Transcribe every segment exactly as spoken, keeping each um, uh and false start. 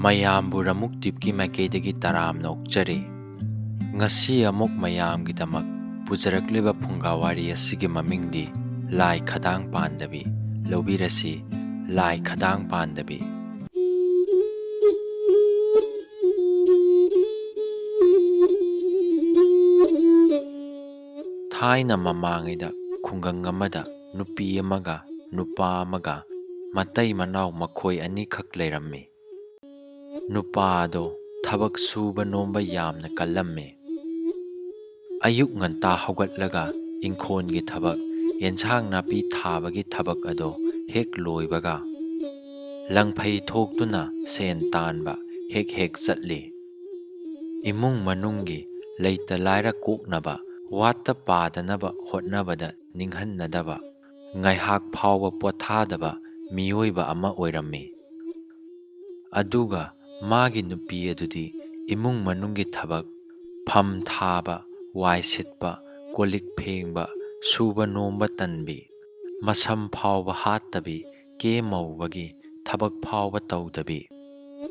ꯃꯌꯥꯝꯕꯨ ꯔꯃꯨꯛ ꯇꯤꯞꯀꯤ ꯃꯥꯏꯀꯩꯗꯒꯤ ꯇꯔꯥꯝꯅ ꯑꯣꯛꯆꯔꯤ꯫ ꯉꯁꯤ ꯑꯃꯨꯛ ꯃꯌꯥꯝꯒꯤꯗꯃꯛ ꯄꯨꯖꯔꯛꯂꯤꯕ ꯐꯨꯡꯒꯥ ꯋꯥꯔꯤ ꯑꯁꯤꯒꯤ ꯃꯃꯤꯡꯗꯤ ꯂꯥꯏ ꯈꯗꯥꯡ ꯄꯥꯟꯗꯕꯤ꯫ ꯂꯧꯕꯤꯔꯁꯤ, ꯂꯥꯏ ꯈꯗꯥꯡ ꯄꯥꯟꯗꯕꯤ꯫ ꯊꯥꯏꯅ ꯃꯃꯥꯡꯉꯩꯗ ꯈꯨꯡꯒꯪ ꯑꯃꯗ ꯅꯨꯄꯤ ꯑꯃꯒ ꯅꯨꯄꯥ ꯑꯃꯒ ꯃꯇꯩ ꯃꯅꯥꯎ ꯃꯈꯣꯏ ꯑꯅꯤꯈꯛ ꯂꯩꯔꯝꯃꯤ꯫ ꯅꯨꯄꯥ ꯑꯗꯣ ꯊꯕꯛ ꯁꯨꯕ ꯅꯣꯝꯕ ꯌꯥꯝꯅ ꯀꯜꯂꯝꯃꯤ꯫ ꯑꯌꯨꯛ ꯉꯟꯇꯥ ꯍꯧꯒꯠꯂꯒ ꯏꯪꯈꯣꯜꯒꯤ ꯊꯕꯛ, ꯌꯦꯟꯁꯥꯡ ꯅꯥꯄꯤ ꯊꯥꯕꯒꯤ ꯊꯕꯛ ꯑꯗꯣ ꯍꯦꯛ ꯂꯣꯏꯕꯒ, ꯂꯪꯐꯩ ꯊꯣꯛꯇꯨꯅ ꯁꯦꯟ ꯇꯥꯟꯕ ꯍꯦꯛ ꯍꯦꯛ ꯆꯠꯂꯤ꯫ ꯏꯃꯨꯡ ꯃꯅꯨꯡꯒꯤ ꯂꯩꯇ ꯂꯥꯏꯔ ꯀꯣꯛꯅꯕ, ꯋꯥꯠꯇ ꯄꯥꯗꯅꯕ ꯍꯣꯠꯅꯕꯗ ꯅꯤꯡꯍꯟꯅꯗꯕ, ꯉꯥꯏꯍꯥꯛ ꯐꯥꯎꯕ ꯄꯣꯊꯥꯗꯕ ꯃꯤꯑꯣꯏꯕ ꯑꯃ ꯑꯣꯏꯔꯝꯃꯤ꯫ ꯑꯗꯨꯒ ꯃꯥꯒꯤ ꯅꯨꯄꯤ ꯑꯗꯨꯗꯤ ꯏꯃꯨꯡ ꯃꯅꯨꯡꯒꯤ ꯊꯕꯛ, ꯐꯝ ꯊꯥꯕ, ꯋꯥꯏ ꯁꯤꯠꯄ, ꯀꯣꯜ ꯂꯤꯛ ꯐꯦꯡꯕ, ꯁꯨꯕ ꯅꯣꯝꯕ ꯇꯟꯕꯤ, ꯃꯁꯝ ꯐꯥꯎꯕ ꯍꯥꯠꯇꯕꯤ, ꯀꯦ ꯃꯧꯕꯒꯤ ꯊꯕꯛ ꯐꯥꯎꯕ ꯇꯧꯗꯕꯤ,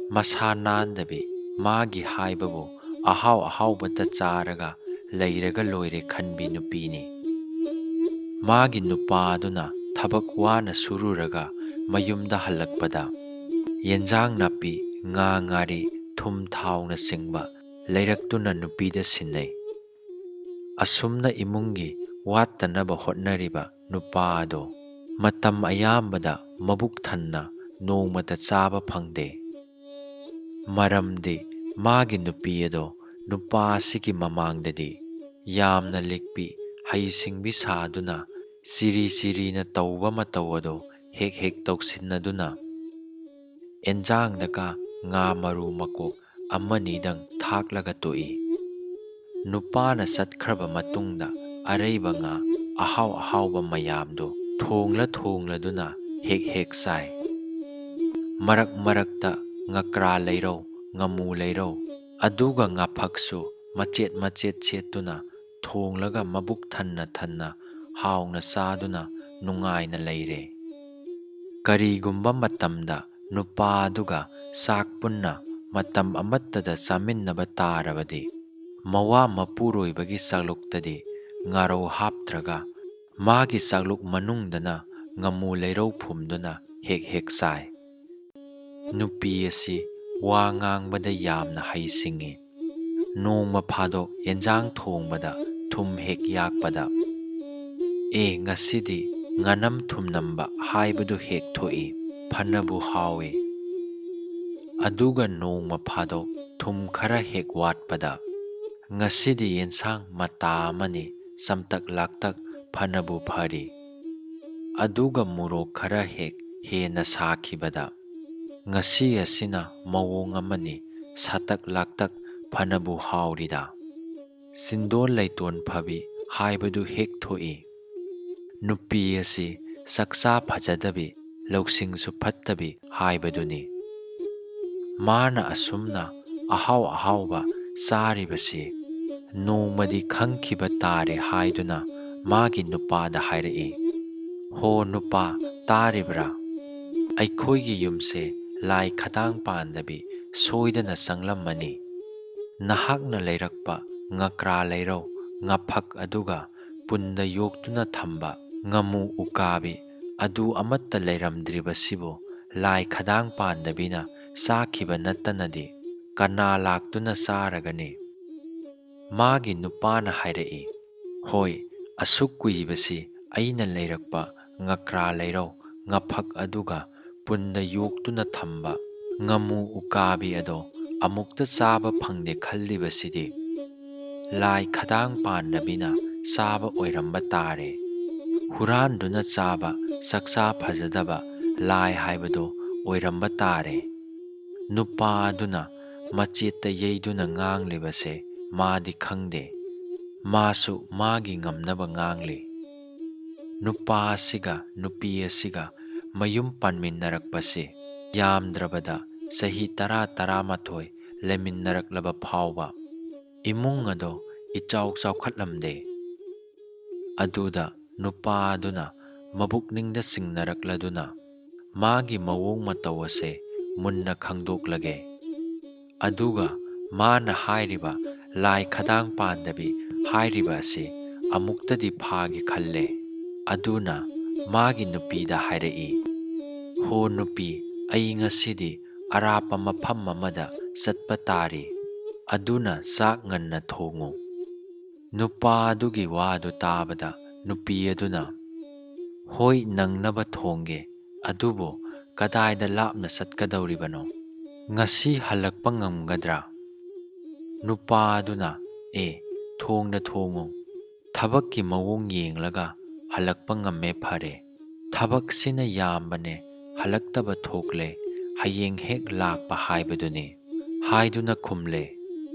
ꯃꯁꯥ ꯅꯥꯟꯗꯕꯤ, ꯃꯥꯒꯤ ꯍꯥꯏꯕꯕꯨ ꯑꯍꯥꯎ ꯑꯍꯥꯎꯕꯇ ꯆꯥꯔꯒ ꯂꯩꯔꯒ ꯂꯣꯏꯔꯦ ꯈꯟꯕꯤ ꯅꯨꯄꯤꯅꯤ꯫ ꯃꯥꯒꯤ ꯅꯨꯄꯥꯗꯨꯅ ꯊꯕꯛ ꯋꯥꯅ ꯁꯨꯔꯨꯔꯒ ꯃꯌꯨꯝꯗ ꯍꯜꯂꯛꯄꯗ, ꯌꯦꯟꯖꯥꯡ ꯅꯥꯄꯤ, ꯉꯥ ꯉꯥꯔꯤ, ꯊꯨꯝ ꯊꯥꯎꯅꯆꯤꯡꯕ ꯂꯩꯔꯛꯇꯨꯅ ꯅꯨꯄꯤꯗ ꯁꯤꯟꯅꯩ꯫ ꯑꯁꯨꯝꯅ ꯏꯃꯨꯡꯒꯤ ꯋꯥꯠꯇꯅꯕ ꯍꯣꯠꯅꯔꯤꯕ ꯅꯨꯄꯥ ꯑꯗꯣ ꯃꯇꯝ ꯑꯌꯥꯝꯕꯗ ꯃꯕꯨꯛ ꯊꯟꯅ ꯅꯣꯡꯃꯇ ꯆꯥꯕ ꯐꯪꯗꯦ꯫ ꯃꯔꯝꯗꯤ ꯃꯥꯒꯤ ꯅꯨꯄꯤ ꯑꯗꯣ ꯅꯨꯄꯥ ꯑꯁꯤꯒꯤ ꯃꯃꯥꯡꯗꯗꯤ ꯌꯥꯝꯅ ꯂꯤꯛꯄꯤ, ꯍꯩꯁꯤꯡꯕꯤ ꯁꯥꯗꯨꯅ ꯆꯤꯔꯤ ꯆꯤꯔꯤꯅ ꯇꯧꯕ ꯃꯇꯧ ꯑꯗꯣ ꯍꯦꯛ ꯍꯦꯛ ꯇꯧꯁꯤꯟꯅꯗꯨꯅ ꯑꯦꯟꯖꯥꯡꯗꯒ ꯉꯥ ꯃꯔꯨ ꯃꯀꯣꯛ ꯑꯃꯅꯤꯗꯪ ꯊꯥꯛꯂꯒ ꯇꯣꯛꯏ꯫ ꯅꯨꯄꯥꯅ ꯆꯠꯈ꯭ꯔꯕ ꯃꯇꯨꯡꯗ ꯑꯔꯩꯕ ꯉꯥ ꯑꯍꯥꯎ ꯑꯍꯥꯎꯕ ꯃꯌꯥꯝꯗꯨ ꯊꯣꯡꯂ ꯊꯣꯡꯂꯗꯨꯅ ꯍꯦꯛ ꯍꯦꯛ ꯆꯥꯏ꯫ ꯃꯔꯛ ꯃꯔꯛꯇ ꯉꯀ꯭ꯔꯥ ꯂꯩꯔꯧ, ꯉꯥꯃꯨ ꯂꯩꯔꯧ, ꯑꯗꯨꯒ ꯉꯥꯐꯛꯁꯨ ꯃꯆꯦꯠ ꯃꯆꯦꯠ ꯁꯦꯠꯇꯨꯅ ꯊꯣꯡꯂꯒ ꯃꯕꯨꯛ ꯊꯟꯅ ꯊꯟꯅ ꯍꯥꯎꯅ ꯆꯥꯗꯨꯅ ꯅꯨꯡꯉꯥꯏꯅ ꯂꯩꯔꯦ꯫ ꯀꯔꯤꯒꯨꯝꯕ ꯃꯇꯝꯗ ꯅꯨꯄꯥ ꯑꯗꯨꯒ ꯆꯥꯛ ꯄꯨꯟꯅ ꯃꯇꯝ ꯑꯃꯠꯇꯗ ꯆꯥꯃꯤꯟꯅꯕ ꯇꯥꯔꯕꯗꯤ, ꯃꯋꯥ ꯃꯄꯨꯔꯣꯏꯕꯒꯤ ꯆꯥꯛꯂꯨꯛꯇꯗꯤ ꯉꯥꯔꯧ ꯍꯥꯞꯇ꯭ꯔꯒ ꯃꯥꯒꯤ ꯆꯥꯛꯂꯨꯛ ꯃꯅꯨꯡꯗꯅ ꯉꯥꯃꯨ ꯂꯩꯔꯧ ꯐꯨꯝꯗꯨꯅ ꯍꯦꯛ ꯍꯦꯛ ꯆꯥꯏ꯫ ꯅꯨꯄꯤ ꯑꯁꯤ ꯋꯥ ꯉꯥꯡꯕꯗ ꯌꯥꯝꯅ ꯍꯩꯁꯤꯡꯏ꯫ ꯅꯣꯡꯃ ꯐꯥꯗꯣꯛ ꯑꯦꯟꯖꯥꯡ ꯊꯣꯡꯕꯗ ꯊꯨꯝ ꯍꯦꯛ ꯌꯥꯛꯄꯗ, "ꯑꯦ, ꯉꯁꯤꯗꯤ ꯉꯥꯅꯝ ꯊꯨꯝꯅꯝꯕ" ꯍꯥꯏꯕꯗꯨ ꯍꯦꯛ ꯊꯣꯛꯏ꯫ ꯐꯅꯕꯨ ꯍꯥꯎꯏ꯫ ꯑꯗꯨꯒ ꯅꯣꯡꯃ ꯐꯥꯗꯣꯛ ꯊꯨꯝ ꯈꯔ ꯍꯦꯛ ꯋꯥꯠꯄꯗ, "ꯉꯁꯤꯗꯤ ꯌꯦꯟꯁꯥꯡ ꯃꯇꯥ ꯑꯃꯅꯤ, ꯆꯝꯇꯛ ꯂꯥꯛꯇꯛ ꯐꯅꯕꯨ ꯐꯔꯤ"꯫ ꯑꯗꯨꯒ ꯃꯣꯔꯣꯛ ꯈꯔ ꯍꯦꯛ ꯍꯦꯟꯅ ꯁꯥꯈꯤꯕꯗ, "ꯉꯁꯤ ꯑꯁꯤꯅ ꯃꯑꯣꯡ ꯑꯃꯅꯤ, ꯁꯥꯇꯛ ꯂꯥꯛꯇꯛ ꯐꯅꯕꯨ ꯍꯥꯎꯔꯤꯗ"꯫ ꯆꯤꯟꯗꯣꯜ ꯂꯩꯇꯣꯟ ꯐꯕꯤ ꯍꯥꯏꯕꯗꯨ ꯍꯦꯛ ꯊꯣꯛꯏ꯫ ꯅꯨꯄꯤ ꯑꯁꯤ ꯆꯥꯛꯆꯥ ꯐꯖꯗꯕꯤ, ꯂꯧꯁꯤꯡꯁꯨ ꯐꯠꯇꯕꯤ ꯍꯥꯏꯕꯗꯨꯅꯤ꯫ ꯃꯥꯅ ꯑꯁꯨꯝꯅ ꯑꯍꯥꯎ ꯑꯍꯥꯎꯕ ꯆꯥꯔꯤꯕꯁꯤ ꯅꯣꯡꯃꯗꯤ ꯈꯪꯈꯤꯕ ꯇꯥꯔꯦ ꯍꯥꯏꯗꯨꯅ ꯃꯥꯒꯤ ꯅꯨꯄꯥꯗ ꯍꯥꯏꯔꯛꯏ, "ꯍꯣ ꯅꯨꯄꯥ, ꯇꯥꯔꯤꯕ꯭ꯔꯥ? ꯑꯩꯈꯣꯏꯒꯤ ꯌꯨꯝꯁꯦ ꯂꯥꯏ ꯈꯗꯥꯡ ꯄꯥꯟꯗꯕꯤ ꯁꯣꯏꯗꯅ ꯆꯪꯂꯝꯃꯅꯤ꯫ ꯅꯍꯥꯛꯅ ꯂꯩꯔꯛꯄ ꯉꯀ꯭ꯔꯥ ꯂꯩꯔꯧ, ꯉꯥꯐꯛ ꯑꯗꯨꯒ ꯄꯨꯟꯗ ꯌꯣꯛꯇꯨꯅ ꯊꯝꯕ ꯉꯥꯃꯨ ꯎꯀꯥꯕꯤ ꯑꯗꯨ ꯑꯃꯠꯇ ꯂꯩꯔꯝꯗ꯭ꯔꯤꯕꯁꯤꯕꯨ ꯂꯥꯏ ꯈꯗꯥꯡ ꯄꯥꯟꯗꯕꯤꯅ ꯆꯥꯈꯤꯕ ꯅꯠꯇꯅꯗꯤ ꯀꯅꯥ ꯂꯥꯛꯇꯨꯅ ꯆꯥꯔꯒꯅꯤ?" ꯃꯥꯒꯤ ꯅꯨꯄꯥꯅ ꯍꯥꯏꯔꯛꯏ, "ꯍꯣꯏ, ꯑꯁꯨꯛ ꯀꯨꯏꯕꯁꯤ ꯑꯩꯅ ꯂꯩꯔꯛꯄ ꯉꯀ꯭ꯔꯥ ꯂꯩꯔꯧ, ꯉꯥꯐꯛ ꯑꯗꯨꯒ ꯄꯨꯟꯗ ꯌꯣꯛꯇꯨꯅ ꯊꯝꯕ ꯉꯥꯃꯨ ꯎꯀꯥꯕꯤ ꯑꯗꯣ ꯑꯃꯨꯛꯇ ꯆꯥꯕ ꯐꯪꯗꯦ ꯈꯜꯂꯤꯕꯁꯤꯗꯤ ꯂꯥꯏ ꯈꯗꯥꯡ ꯄꯥꯟꯗꯕꯤꯅ ꯆꯥꯕ ꯑꯣꯏꯔꯝꯕ ꯇꯥꯔꯦ꯫ ꯍꯨꯔꯥꯟꯗꯨꯅ ꯆꯥꯕ ꯆꯥꯛꯆꯥ ꯐꯖꯗꯕ ꯂꯥꯏ ꯍꯥꯏꯕꯗꯣ ꯑꯣꯏꯔꯝꯕ ꯇꯥꯔꯦ"꯫ ꯅꯨꯄꯥ ꯑꯗꯨꯅ ꯃꯆꯦꯠꯇ ꯌꯩꯗꯨꯅ ꯉꯥꯡꯂꯤꯕꯁꯦ ꯃꯥꯗꯤ ꯈꯪꯗꯦ꯫ ꯃꯥꯁꯨ ꯃꯥꯒꯤ ꯉꯝꯅꯕ ꯉꯥꯡꯂꯤ꯫ ꯅꯨꯄꯥ ꯑꯁꯤꯒ ꯅꯨꯄꯤ ꯑꯁꯤꯒ ꯃꯌꯨꯝ ꯄꯥꯟꯃꯤꯟꯅꯔꯛꯄꯁꯤ ꯌꯥꯝꯗ꯭ꯔꯕꯗ ꯆꯍꯤ ꯇꯔꯥ, ꯇꯔꯥꯃꯥꯊꯣꯏ ꯂꯩꯃꯤꯟꯅꯔꯛꯂꯕ ꯐꯥꯎꯕ ꯏꯃꯨꯡ ꯑꯗꯣ ꯏꯆꯥꯎ ꯆꯥꯎꯈꯠꯂꯝꯗꯦ꯫ ꯑꯗꯨꯗ ꯅꯨꯄꯥ ꯑꯗꯨꯅ ꯃꯕꯨꯛꯅꯤꯡꯗ ꯆꯤꯡꯅꯔꯛꯂꯗꯨꯅ ꯃꯥꯒꯤ ꯃꯑꯣꯡ ꯃꯇꯧ ꯑꯁꯦ ꯃꯨꯟꯅ ꯈꯪꯗꯣꯛꯂꯒꯦ꯫ ꯑꯗꯨꯒ ꯃꯥꯅ ꯍꯥꯏꯔꯤꯕ ꯂꯥꯏ ꯈꯗꯥꯡ ꯄꯥꯟꯗꯕꯤ ꯍꯥꯏꯔꯤꯕ ꯑꯁꯤ ꯑꯃꯨꯛꯇꯗꯤ ꯐꯥꯒꯦ ꯈꯜꯂꯦ꯫ ꯑꯗꯨꯅ ꯃꯥꯒꯤ ꯅꯨꯄꯤꯗ ꯍꯥꯏꯔꯛꯏ, "ꯍꯣ ꯅꯨꯄꯤ, ꯑꯩ ꯉꯁꯤꯗꯤ ꯑꯔꯥꯞꯄ ꯃꯐꯝ ꯑꯃꯗ ꯆꯠꯄ ꯇꯥꯔꯤ, ꯑꯗꯨꯅ ꯆꯥꯛ ꯉꯟꯅ ꯊꯣꯡꯉꯨ꯫" ꯅꯨꯄꯥ ꯑꯗꯨꯒꯤ ꯋꯥꯗꯨ ꯇꯥꯕꯗ ꯅꯨꯄꯤ ꯑꯗꯨꯅ, "ꯍꯣꯏ, ꯅꯪꯅꯕ ꯊꯣꯡꯒꯦ, ꯑꯗꯨꯕꯨ ꯀꯗꯥꯏꯗ ꯂꯥꯞꯅ ꯆꯠꯀꯗꯧꯔꯤꯕꯅꯣ? ꯉꯁꯤ ꯍꯜꯂꯛꯄ ꯉꯝꯒꯗ꯭ꯔꯥ?" ꯅꯨꯄꯥ ꯑꯗꯨꯅ, "ꯑꯦ, ꯊꯣꯡꯗ ꯊꯣꯡꯉꯨ꯫ ꯊꯕꯛꯀꯤ ꯃꯑꯣꯡ ꯌꯦꯡꯂꯒ ꯍꯜꯂꯛꯄ ꯉꯝꯃꯦ ꯐꯔꯦ꯫ ꯊꯕꯛꯁꯤꯅ ꯌꯥꯝꯕꯅꯦ, ꯍꯜꯂꯛꯇꯕ ꯊꯣꯛꯂꯦ, ꯍꯌꯦꯡ ꯍꯦꯛ ꯂꯥꯛꯄ ꯍꯥꯏꯕꯗꯨꯅꯤ," ꯍꯥꯏꯗꯨꯅ ꯈꯨꯝꯂꯦ꯫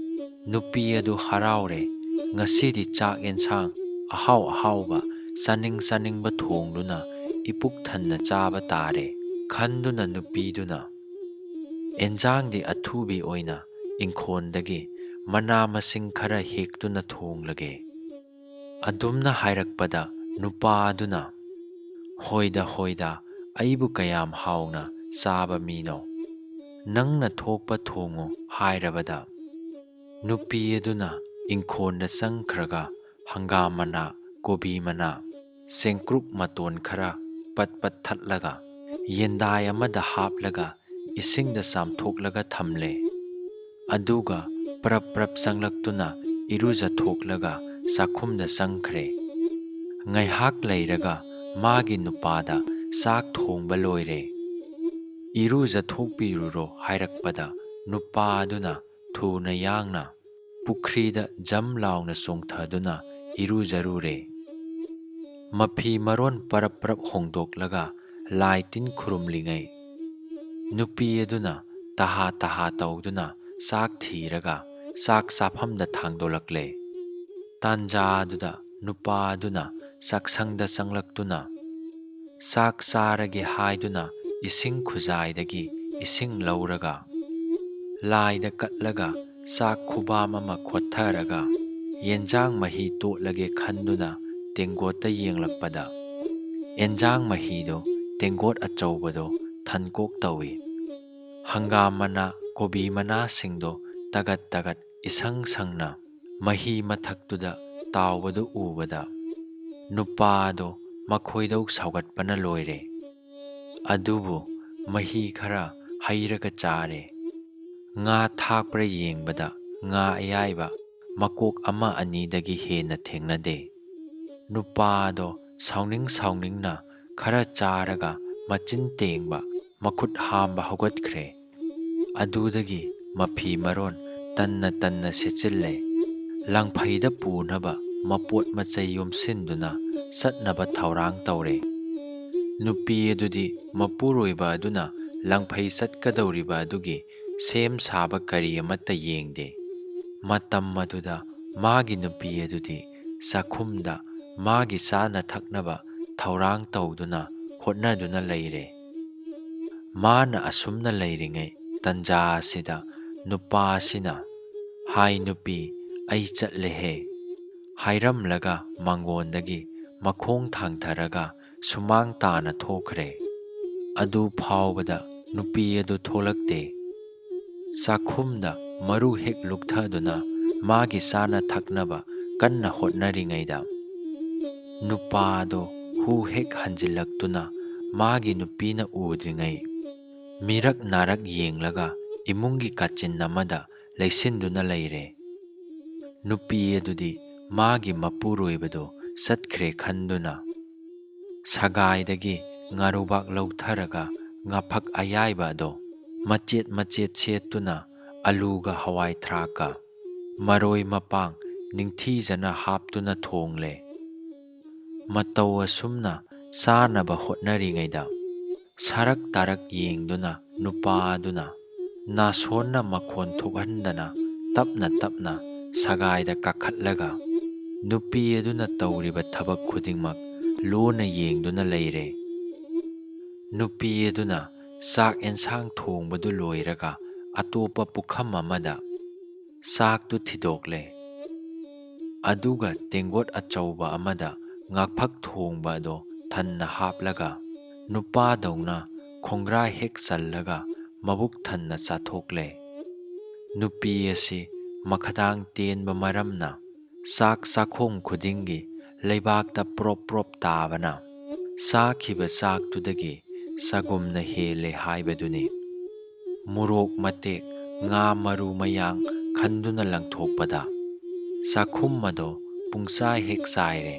ꯅꯨꯄꯤ ꯑꯗꯨ ꯍꯔꯥꯎꯔꯦ꯫ ꯉꯁꯤꯗꯤ ꯆꯥꯛ ꯌꯦꯟꯁꯥꯡ ꯑꯍꯥꯎ ꯑꯍꯥꯎꯕ, ꯆꯥꯅꯤꯡ ꯆꯥꯅꯤꯡꯕ ꯊꯣꯡꯗꯨꯅ ꯏꯄꯨꯛ ꯊꯟꯅ ꯆꯥꯕ ꯇꯥꯔꯦ ꯈꯟꯗꯨꯅ ꯅꯨꯄꯤꯗꯨꯅ, "ꯑꯦꯟꯖꯥꯡꯗꯤ ꯑꯊꯨꯕꯤ ꯑꯣꯏꯅ ꯏꯪꯈꯣꯜꯗꯒꯤ ꯃꯅꯥ ꯃꯁꯤꯡ ꯈꯔ ꯍꯦꯛꯇꯨꯅ ꯊꯣꯡꯂꯒꯦ꯫" ꯑꯗꯨꯝꯅ ꯍꯥꯏꯔꯛꯄꯗ ꯅꯨꯄꯥ ꯑꯗꯨꯅ, "ꯍꯣꯏꯗ, ꯍꯣꯏꯗ, ꯑꯩꯕꯨ ꯀꯌꯥꯝ ꯍꯥꯎꯅ ꯆꯥꯕ ꯃꯤꯅꯣ? ꯅꯪꯅ ꯊꯣꯛꯄ ꯊꯣꯡꯉꯨ," ꯍꯥꯏꯔꯕꯗ, ꯅꯨꯄꯤ ꯑꯗꯨꯅ ꯏꯪꯈꯣꯜꯗ ꯆꯪꯈ꯭ꯔꯒ ꯍꯪꯒꯥꯝ ꯃꯅꯥ, ꯀꯣꯕꯤ ꯃꯅꯥ, ꯆꯦꯡꯀ꯭ꯔꯨꯞ ꯃꯇꯣꯟ ꯈꯔ ꯄꯠ ꯄꯠ ꯊꯠꯂꯒ ꯌꯦꯟꯗꯥꯏ ꯑꯃꯗ ꯍꯥꯞꯂꯒ ꯏꯁꯤꯡꯗ ꯆꯥꯝꯊꯣꯛꯂꯒ ꯊꯝꯂꯦ꯫ ꯑꯗꯨꯒ ꯄ꯭ꯔꯞ ꯄ꯭ꯔꯞ ꯆꯪꯂꯛꯇꯨꯅ ꯏꯔꯨꯖꯊꯣꯛꯂꯒ ꯆꯥꯛꯈꯨꯝꯗ ꯆꯪꯈ꯭ꯔꯦ꯫ ꯉꯥꯏꯍꯥꯛ ꯂꯩꯔꯒ ꯃꯥꯒꯤ ꯅꯨꯄꯥꯗ, "ꯆꯥꯛ ꯊꯣꯡꯕ ꯂꯣꯏꯔꯦ, ꯏꯔꯨꯖꯊꯣꯛꯄꯤꯔꯨꯔꯣ" ꯍꯥꯏꯔꯛꯄꯗ, ꯅꯨꯄꯥ ꯑꯗꯨꯅ ꯊꯨꯅ ꯌꯥꯡꯅ ꯄꯨꯈ꯭ꯔꯤꯗ ꯖꯝ ꯂꯥꯎꯅ ꯆꯣꯡꯊꯗꯨꯅ ꯏꯔꯨꯖꯔꯨꯔꯦ꯫ ꯃꯐꯤ ꯃꯔꯣꯟ ꯄꯔꯞ ꯄꯔꯞ ꯍꯣꯡꯗꯣꯛꯂꯒ ꯂꯥꯏ ꯇꯤꯟ ꯈꯨꯔꯨꯝꯂꯤꯉꯩ, ꯅꯨꯄꯤ ꯑꯗꯨꯅ ꯇꯍꯥ ꯇꯍꯥ ꯇꯧꯗꯨꯅ ꯆꯥꯛ ꯊꯤꯔꯒ ꯆꯥꯛ ꯆꯥꯐꯝꯗ ꯊꯥꯡꯗꯣꯂꯛꯂꯦ꯫ ꯇꯥꯟꯖꯥ ꯑꯗꯨꯗ ꯅꯨꯄꯥ ꯑꯗꯨꯅ ꯆꯥꯛꯁꯪꯗ ꯆꯪꯂꯛꯇꯨꯅ, ꯆꯥꯛ ꯆꯥꯔꯒꯦ ꯍꯥꯏꯗꯨꯅ ꯏꯁꯤꯡ ꯈꯨꯖꯥꯏꯗꯒꯤ ꯏꯁꯤꯡ ꯂꯧꯔꯒ, ꯂꯥꯏꯗ ꯀꯠꯂꯒ, ꯆꯥꯛ ꯈꯨꯕꯥꯝ ꯑꯃ ꯈꯣꯠꯊꯔꯒ, ꯌꯦꯟꯖꯥꯡ ꯃꯍꯤ ꯇꯣꯠꯂꯒꯦ ꯈꯟꯗꯨꯅ ꯇꯦꯡꯒꯣꯠꯇ ꯌꯦꯡꯂꯛꯄꯗ, ꯑꯦꯟꯖꯥꯡ ꯃꯍꯤꯗꯨ ꯇꯦꯡꯒꯣꯠ ꯑꯆꯧꯕꯗꯣ ꯊꯟꯀꯣꯛ ꯇꯧꯏ꯫ ꯍꯪꯒꯥꯝ ꯃꯅꯥ, ꯀꯣꯕꯤ ꯃꯅꯥꯁꯤꯡꯗꯣ ꯇꯒꯠ ꯇꯒꯠ ꯏꯁꯪ ꯁꯪꯅ ꯃꯍꯤ ꯃꯊꯛꯇꯨꯗ ꯇꯥꯎꯕꯗꯨ ꯎꯕꯗ ꯅꯨꯄꯥꯗꯣ ꯃꯈꯣꯏꯗꯧ ꯁꯥꯎꯒꯠꯄꯅ ꯂꯣꯏꯔꯦ꯫ ꯑꯗꯨꯕꯨ ꯃꯍꯤ ꯈꯔ ꯍꯩꯔꯒ ꯆꯥꯔꯦ꯫ ꯉꯥ ꯊꯥꯛꯄ꯭ꯔꯥ ꯌꯦꯡꯕꯗ ꯉꯥ ꯑꯌꯥꯏꯕ ꯃꯀꯣꯛ ꯑꯃ ꯑꯅꯤꯗꯒꯤ ꯍꯦꯟꯅ ꯊꯦꯡꯅꯗꯦ꯫ ꯅꯨꯄꯥꯗꯣ ꯁꯥꯎꯅꯤꯡ ꯁꯥꯎꯅꯤꯡꯅ ꯈꯔ ꯆꯥꯔꯒ ꯃꯆꯤꯟ ꯇꯦꯡꯕ, ꯃꯈꯨꯠ ꯍꯥꯝꯕ ꯍꯧꯒꯠꯈ꯭ꯔꯦ꯫ ꯑꯗꯨꯗꯒꯤ ꯃꯐꯤ ꯃꯔꯣꯟ ꯇꯟꯅ ꯇꯟꯅ ꯁꯦꯠꯆꯤꯜꯂꯦ꯫ ꯂꯪꯐꯩꯗ ꯄꯨꯅꯕ ꯃꯄꯣꯠ ꯃꯆꯩ ꯌꯣꯝꯁꯤꯟꯗꯨꯅ ꯆꯠꯅꯕ ꯊꯧꯔꯥꯡ ꯇꯧꯔꯦ꯫ ꯅꯨꯄꯤ ꯑꯗꯨꯗꯤ ꯃꯄꯨꯔꯣꯏꯕ ꯑꯗꯨꯅ ꯂꯪꯐꯩ ꯆꯠꯀꯗꯧꯔꯤꯕ ꯑꯗꯨꯒꯤ ꯁꯦꯝ ꯁꯥꯕ ꯀꯔꯤ ꯑꯃꯠꯇ ꯌꯦꯡꯗꯦ꯫ ꯃꯇꯝ ꯑꯗꯨꯗ ꯃꯥꯒꯤ ꯅꯨꯄꯤ ꯑꯗꯨꯗꯤ ꯆꯥꯛꯈꯨꯝꯗ ꯃꯥꯒꯤ ꯆꯥꯅ ꯊꯛꯅꯕ ꯊꯧꯔꯥꯡ ꯇꯧꯗꯨꯅ ꯍꯣꯠꯅꯗꯨꯅ ꯂꯩꯔꯦ꯫ ꯃꯥꯅ ꯑꯁꯨꯝꯅ ꯂꯩꯔꯤꯉꯩ ꯇꯟꯖꯥ ꯑꯁꯤꯗ ꯅꯨꯄꯥ ꯑꯁꯤꯅ, "ꯍꯥꯏ ꯅꯨꯄꯤ, ꯑꯩ ꯆꯠꯂꯦꯍꯦ" ꯍꯥꯏꯔꯝꯂꯒ ꯃꯉꯣꯟꯗꯒꯤ ꯃꯈꯣꯡ ꯊꯥꯡꯊꯔꯒ ꯁꯨꯃꯥꯡ ꯇꯥꯅ ꯊꯣꯛꯈ꯭ꯔꯦ꯫ ꯑꯗꯨ ꯐꯥꯎꯕꯗ ꯅꯨꯄꯤ ꯑꯗꯨ ꯊꯣꯛꯂꯛꯇꯦ꯫ ꯆꯥꯛꯈꯨꯝꯗ ꯃꯔꯨ ꯍꯦꯛ ꯂꯨꯛꯊꯗꯨꯅ ꯃꯥꯒꯤ ꯆꯥꯅ ꯊꯛꯅꯕ ꯀꯟꯅ ꯍꯣꯠꯅꯔꯤꯉꯩꯗ, ꯅꯨꯄꯥꯗꯣ ꯍꯨ ꯍꯦꯛ ꯍꯟꯖꯤꯜꯂꯛꯇꯨꯅ ꯃꯥꯒꯤ ꯅꯨꯄꯤꯅ ꯎꯗ꯭ꯔꯤꯉꯩ ꯃꯤꯔꯛ ꯅꯥꯔꯛ ꯌꯦꯡꯂꯒ ꯏꯃꯨꯡꯒꯤ ꯀꯥꯆꯤꯟ ꯑꯃꯗ ꯂꯩꯁꯤꯟꯗꯨꯅ ꯂꯩꯔꯦ꯫ ꯅꯨꯄꯤ ꯑꯗꯨꯗꯤ ꯃꯥꯒꯤ ꯃꯄꯨꯔꯣꯏꯕꯗꯣ ꯆꯠꯈ꯭ꯔꯦ ꯈꯟꯗꯨꯅ ꯁꯒꯥꯏꯗꯒꯤ ꯉꯥꯔꯨꯕꯥꯛ ꯂꯧꯊꯔꯒ ꯉꯥꯐꯛ ꯑꯌꯥꯏꯕ ꯑꯗꯣ ꯃꯆꯦꯠ ꯃꯆꯦꯠ ꯁꯦꯠꯇꯨꯅ ꯑꯂꯨꯒ ꯍꯋꯥꯏ ꯊ꯭ꯔꯥꯛꯀ ꯃꯔꯣꯏ ꯃꯄꯥꯡ ꯅꯤꯡꯊꯤꯖꯅ ꯍꯥꯞꯇꯨꯅ ꯊꯣꯡꯂꯦ꯫ ꯃꯇꯧ ꯑꯁꯨꯝꯅ ꯆꯥꯅꯕ ꯍꯣꯠꯅꯔꯤꯉꯩꯗ ꯁꯔꯛ ꯇꯥꯔꯛ ꯌꯦꯡꯗꯨꯅ ꯅꯨꯄꯥ ꯑꯗꯨꯅ ꯅꯥꯁꯣꯟꯅ ꯃꯈꯣꯟ ꯊꯣꯛꯍꯟꯗꯅ ꯇꯞꯅ ꯇꯞꯅ ꯁꯒꯥꯏꯗ ꯀꯥꯈꯠꯂꯒ ꯅꯨꯄꯤ ꯑꯗꯨꯅ ꯇꯧꯔꯤꯕ ꯊꯕꯛ ꯈꯨꯗꯤꯡꯃꯛ ꯂꯣꯟꯅ ꯌꯦꯡꯗꯨꯅ ꯂꯩꯔꯦ꯫ ꯅꯨꯄꯤ ꯑꯗꯨꯅ ꯆꯥꯛ ꯑꯦꯟꯁꯥꯡ ꯊꯣꯡꯕꯗꯨ ꯂꯣꯏꯔꯒ ꯑꯇꯣꯞꯄ ꯄꯨꯈꯝ ꯑꯃꯗ ꯆꯥꯛꯇꯨ ꯊꯤꯗꯣꯛꯂꯦ꯫ ꯑꯗꯨꯒ ꯇꯦꯡꯒꯣꯠ ꯑꯆꯧꯕ ꯑꯃꯗ ꯉꯥꯐꯛ ꯊꯣꯡꯕ ꯑꯗꯣ ꯊꯟꯅ ꯍꯥꯞꯂꯒ ꯅꯨꯄꯥꯗꯧꯅ ꯈꯣꯡꯒ꯭ꯔꯥꯏ ꯍꯦꯛ ꯆꯜꯂꯒ ꯃꯕꯨꯛ ꯊꯟꯅ ꯆꯥꯊꯣꯛꯂꯦ꯫ ꯅꯨꯄꯤ ꯑꯁꯤ ꯃꯈꯗꯥꯡ ꯇꯦꯟꯕ ꯃꯔꯝꯅ ꯆꯥꯛ ꯆꯥꯛꯈꯣꯝ ꯈꯨꯗꯤꯡꯒꯤ ꯂꯩꯕꯥꯛꯇ ꯄ꯭ꯔꯣꯞ ꯄ꯭ꯔꯣꯞ ꯇꯥꯕꯅ ꯆꯥꯈꯤꯕ ꯆꯥꯛꯇꯨꯗꯒꯤ ꯆꯒꯨꯝꯅ ꯍꯦꯜꯂꯦ ꯍꯥꯏꯕꯗꯨꯅꯤ꯫ ꯃꯣꯔꯣꯛ ꯃꯇꯦꯛ, ꯉꯥ ꯃꯔꯨ ꯃꯌꯥꯡ ꯈꯟꯗꯨꯅ ꯂꯪꯊꯣꯛꯄꯗ ꯆꯥꯛꯈꯨꯝ ꯑꯗꯣ ꯄꯨꯡꯆꯥꯏ ꯍꯦꯛ ꯆꯥꯏꯔꯦ꯫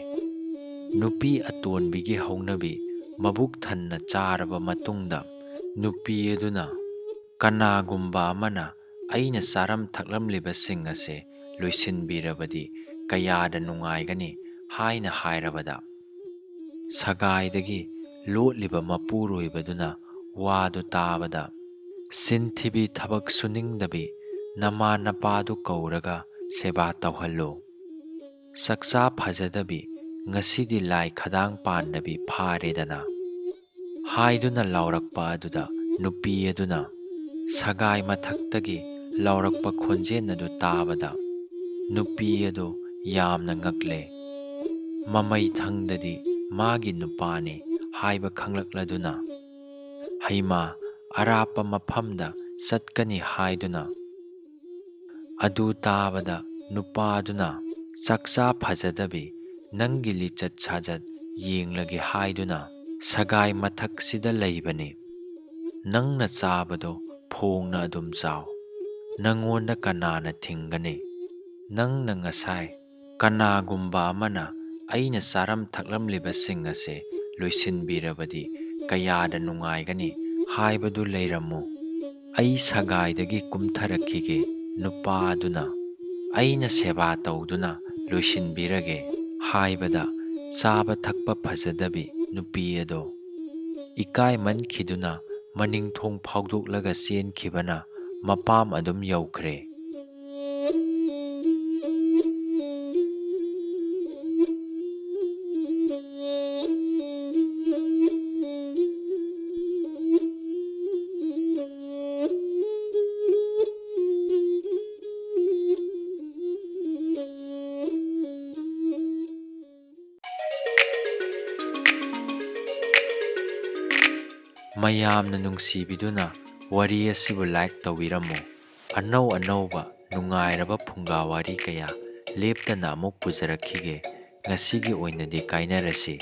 ꯅꯨꯄꯤ ꯑꯇꯣꯟꯕꯤꯒꯤ ꯍꯧꯅꯕꯤ ꯃꯕꯨꯛ ꯊꯟꯅ ꯆꯥꯔꯕ ꯃꯇꯨꯡꯗ ꯅꯨꯄꯤ ꯑꯗꯨꯅ "ꯀꯅꯥꯒꯨꯝꯕ ꯑꯃꯅ ꯑꯩꯅ ꯆꯥꯔꯝ ꯊꯛꯂꯝꯂꯤꯕꯁꯤꯡ ꯑꯁꯦ ꯂꯣꯏꯁꯤꯟꯕꯤꯔꯕꯗꯤ ꯀꯌꯥꯗ ꯅꯨꯡꯉꯥꯏꯒꯅꯤ" ꯍꯥꯏꯅ ꯍꯥꯏꯔꯕꯗ, ꯁꯒꯥꯏꯗꯒꯤ ꯂꯣꯠꯂꯤꯕ ꯃꯄꯨꯔꯣꯏꯕꯗꯨꯅ ꯋꯥꯗꯨ ꯇꯥꯕꯗ, "ꯁꯤꯟꯊꯤꯕꯤ ꯊꯕꯛ ꯁꯨꯅꯤꯡꯗꯕꯤ ꯅꯃꯥ ꯅꯄꯥꯗꯨ ꯀꯧꯔꯒ ꯁꯦꯕꯥ ꯇꯧꯍꯜꯂꯨ꯫ ꯆꯥꯛꯆꯥ ꯐꯖꯗꯕꯤ, ꯉꯁꯤꯗꯤ ꯂꯥꯏ ꯈꯗꯥꯡ ꯄꯥꯟꯗꯕꯤ ꯐꯥꯔꯦꯗꯅ" ꯍꯥꯏꯗꯨꯅ ꯂꯥꯎꯔꯛꯄ ꯑꯗꯨꯗ ꯅꯨꯄꯤ ꯑꯗꯨꯅ ꯁꯒꯥꯏ ꯃꯊꯛꯇꯒꯤ ꯂꯥꯎꯔꯛꯄ ꯈꯣꯟꯖꯦꯜ ꯑꯗꯨ ꯇꯥꯕꯗ ꯅꯨꯄꯤ ꯑꯗꯨ ꯌꯥꯝꯅ ꯉꯛꯂꯦ꯫ ꯃꯃꯩ ꯊꯪꯗꯗꯤ ꯃꯥꯒꯤ ꯅꯨꯄꯥꯅꯤ ꯍꯥꯏꯕ ꯈꯪꯂꯛꯂꯗꯨꯅ, "ꯍꯩꯃꯥ, ꯑꯔꯥꯞꯄ ꯃꯐꯝꯗ ꯆꯠꯀꯅꯤ" ꯍꯥꯏꯗꯨꯅ ꯑꯗꯨ ꯇꯥꯕꯗ ꯅꯨꯄꯥꯗꯨꯅ ꯆꯥꯛꯆꯥ ꯐꯖꯗꯕꯤ ꯅꯪꯒꯤ ꯂꯤꯆꯠ ꯁꯥꯖꯠ ꯌꯦꯡꯂꯒꯦ ꯍꯥꯏꯗꯨꯅ ꯁꯒꯥꯏ ꯃꯊꯛꯁꯤꯗ ꯂꯩꯕꯅꯤ꯫ ꯅꯪꯅ ꯆꯥꯕꯗꯣ ꯐꯣꯡꯅ ꯑꯗꯨꯝ ꯆꯥꯎ꯫ ꯅꯪꯉꯣꯟꯗ ꯀꯅꯥꯅ ꯊꯤꯡꯒꯅꯤ? ꯅꯪꯅ ꯉꯁꯥꯏ "ꯀꯅꯥꯒꯨꯝꯕ ꯑꯃꯅ ꯑꯩꯅ ꯆꯥꯔꯝ ꯊꯛꯂꯝꯂꯤꯕꯁꯤꯡ ꯑꯁꯦ ꯂꯣꯏꯁꯤꯟꯕꯤꯔꯕꯗꯤ ꯀꯌꯥꯗ ꯅꯨꯡꯉꯥꯏꯒꯅꯤ" ꯍꯥꯏꯕꯗꯨ ꯂꯩꯔꯝꯃꯨ꯫ ꯑꯩ ꯁꯒꯥꯏꯗꯒꯤ ꯀꯨꯝꯊꯔꯛꯈꯤꯒꯦ, ꯅꯨꯄꯥ ꯑꯗꯨꯅ "ꯑꯩꯅ ꯁꯦꯕꯥ ꯇꯧꯗꯨꯅ ꯂꯣꯏꯁꯤꯟꯕꯤꯔꯒꯦ" ꯍꯥꯏꯕꯗ ꯆꯥꯕ ꯊꯛꯄ ꯐꯖꯗꯕꯤ ꯅꯨꯄꯤ ꯑꯗꯣ ꯏꯀꯥꯏꯃꯟꯈꯤꯗꯨꯅ ꯃꯅꯤꯡ ꯊꯣꯡ ꯐꯥꯎꯗꯣꯛꯂꯒ ꯆꯦꯟꯈꯤꯕꯅ ꯃꯄꯥꯝ ꯑꯗꯨꯝ ꯌꯧꯈ꯭ꯔꯦ꯫ ꯃꯌꯥꯝꯅ ꯅꯨꯡꯁꯤꯕꯤꯗꯨꯅ ꯋꯥꯔꯤ ꯑꯁꯤꯕꯨ like ꯇꯧꯕꯤꯔꯝꯃꯨ꯫ ꯑꯅꯧ ꯑꯅꯧꯕ ꯅꯨꯡꯉꯥꯏꯔꯕ ꯐꯨꯡꯒꯥ ꯋꯥꯔꯤ ꯀꯌꯥ ꯂꯦꯞꯇꯅ ꯑꯃꯨꯛ ꯄꯨꯖꯔꯛꯈꯤꯒꯦ꯫ ꯉꯁꯤꯒꯤ ꯑꯣꯏꯅꯗꯤ ꯀꯥꯏꯅꯔꯁꯤ꯫